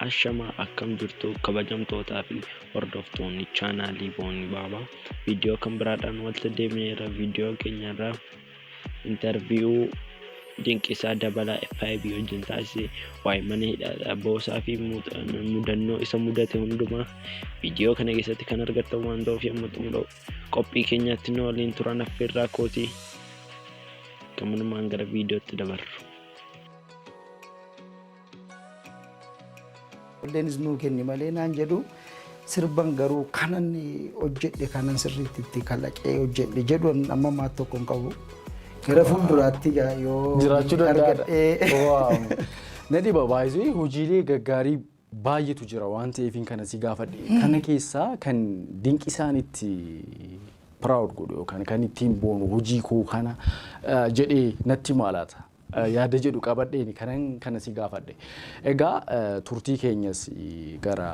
Ashamaa, akkam jirtu kabajamtootaa fi hordoftoonni chaanaalii Boonii Baabaa? Viidiyoo kan biraadhaan walitti deebineerra. Viidiyoo keenyarraa interview Dinqisaa Dabalaa FIB wajjin taasise, waa'ee mana hidhaa boosaa fi mudannoo isa mudate hundumaa viidiyoo kana keessatti kan argattan waan ta'uuf, yommuu xumura qophii keenyaatti nu waliin turan affeerraa kootii. Gamanumaan gara viidiyootti dabarru. Illeenis nuu kenni malee naan jedhu. Sirban garuu kanan hojjedhe, kanan sirriitti itti kalaqee hojjedhe jedhu amma ammaatti tokko hin qabu. Gara fuulduraatti egaa yoo jiraachuu danda'a. Argadhee. Wow. Na dhiba baay'ee, hojiilee gaggaarii baay'eetu jira waan ta'eef kana si gaafadhe. Kana keessaa kan Dinqisaan itti proud godhu yookaan kan ittiin boonu, hojii koo kana jedhee natti maalaata yaada jedhu qabadheeni kanan kana si gaafadhe. Egaa turtii keenyas gara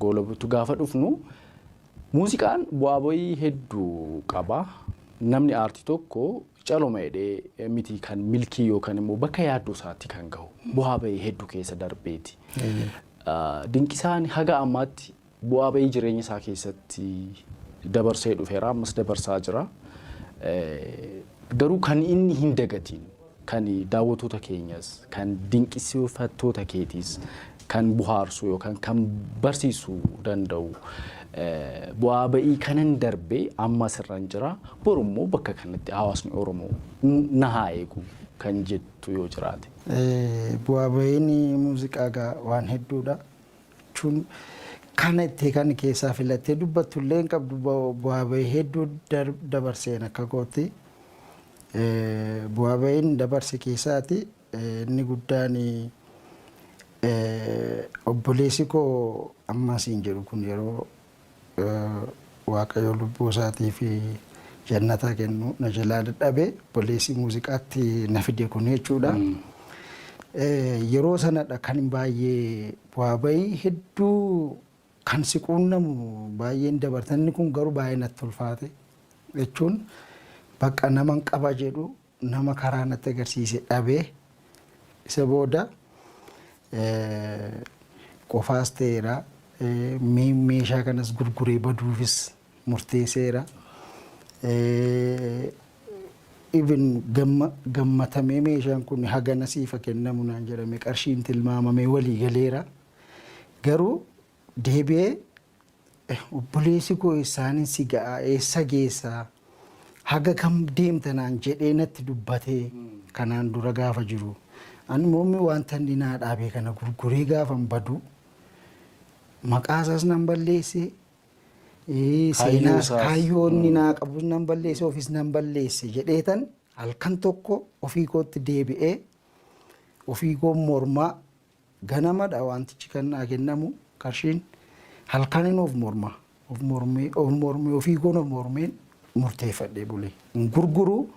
goolabuutti gaafa dhufnu, muuziqaan bu'aa bayii hedduu qaba. Namni aartii tokko caloma jedhee miti kan milkii yookaan immoo bakka yaaddoo isaatti kan gahu, bu'aa bayii hedduu keessa darbeeti. Dinqisaan haga ammaatti bu'aa bayii jireenya isaa keessatti dabarsee dhufeera, ammas dabarsaa jira. Garuu kan inni hin dagatiin, kan daawwattoota keenyas kan dinqisiifattoota keetiis kan bohaarsu yookaan kan barsiisuu danda'u, bu'aa ba'ii kanan darbee amma asirraan jira, borummoo bakka kanatti hawaasni Oromoo na haa eegu kan jettu yoo jiraate. Bu'aa ba'iin muuziqaa gaa waan hedduudha. Jechuun kana itti kan keessaa filattee dubbattu illee hin qabdu, bu'aa ba'ii hedduu dabarseen akka kootti. Bu'aa ba'iin dabarse keessaati inni guddaan, obboleessi koo amma siin jedhu kun, yeroo Waaqayyo lubbuu isaatii fi jannataa kennu na jalaa dadhabe, obboleessi muuziqaatti na fide kun jechuudha. Yeroo sanadha kan baay'ee bu'aa ba'ii hedduu kan si quunnamu baay'een dabartan. Inni kun garuu baay'ee natti ulfaate, jechuun bakka naman qaba jedhu, nama karaa natti agarsiise dhabee, isa booda qofaas ta'eera. Meeshaa kanas gurguree baduufis murteesseera. Even gammatamee meeshaan kun hagana siifa kennamu naan jedhame, qarshiin tilmaamamee walii galeera. Garuu deebi'ee obboleessi koo eessaanin si ga'a, eessa geessaa, haga kam deemta naan jedhee natti dubbatee kanaan dura gaafa jiru. Ani immoo wanta inni naa dhaabee kana gurguree gaafan badu, maqaa isaas nan balleesse, seenaas, kaayyoo inni naa qabus nan balleesse, ofis nan balleesse jedheetan halkan tokko ofii kootti deebi'ee ofii koo mormaa. Ganamadha wantichi kan naa kennamu, qarshiin. Halkanin of morma, of mormee, of mormee, ofii koon of mormeen murteeffadhee bule. Hin gurguru,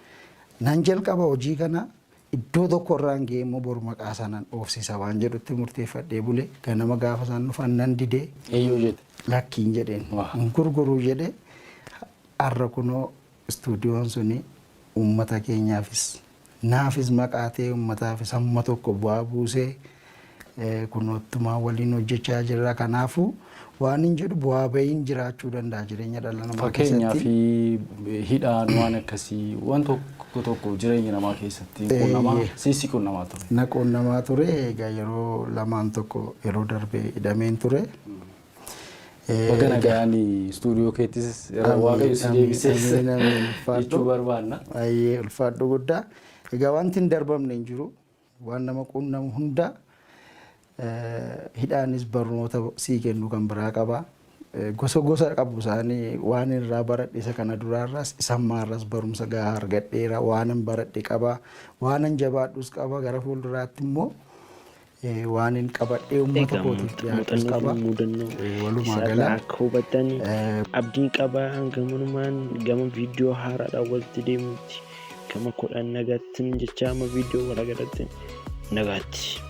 nan jalqaba hojii kana, iddoo tokko irraan ga'ee immoo boru maqaa sanaan dhoofsisa waan jedhutti murteeffadhee bule. Ganama gaafa isaan dhufan nan dide. Eeyyuu jette. Lakkiin jedheen. Hin gurguru jedhe. Har'a kunoo istuudiyoon suni uummata keenyaafis naafis maqaa ta'ee, uummataafis hamma tokko bu'aa buusee kunoottumaa waliin hojjechaa jirra. Kanaafuu waan hin jedhu, bu'aa bahiin jiraachuu danda'a jireenya dhala namaa Fakkeenyaa keessatti. Fi hidhaan waan akkasii waan tokko tokko jireenya namaa keessatti qunnamaa, siisi qunnamaa ture. Na qunnamaa ture. Egaa yeroo lamaan tokko yeroo darbe hidhameen ture. Baga nagaan istuudiyoo keettis Waaqayyo si deebisee jechuu barbaanna. Ayyee, ulfaadhu guddaa. Egaa wanti hin darbamne hin jiru. Waan nama qunnamu hunda hidhaanis barnoota sii kennu kan biraa qaba. Gosa gosa qabu isaanii. Waan irraa baradhe, isa kana duraarraas isa ammaarraas barumsa gahaa argadheera. Waanan baradhe qaba. Waanan jabaadhus qaba. Gara fuulduraatti immoo waan hin qabadhee uummata Egaa kootiif dhiyaadhus muuxannoo qaba. fi mudannoo Walumaa isaarraa gala akka hubattan abdiin qaba. Gamunumaan gama viidiyoo haaraadhaan walitti deemuutti gama kudhan nagaattin jecha, amma viidiyoo wal agarratti nagaatti.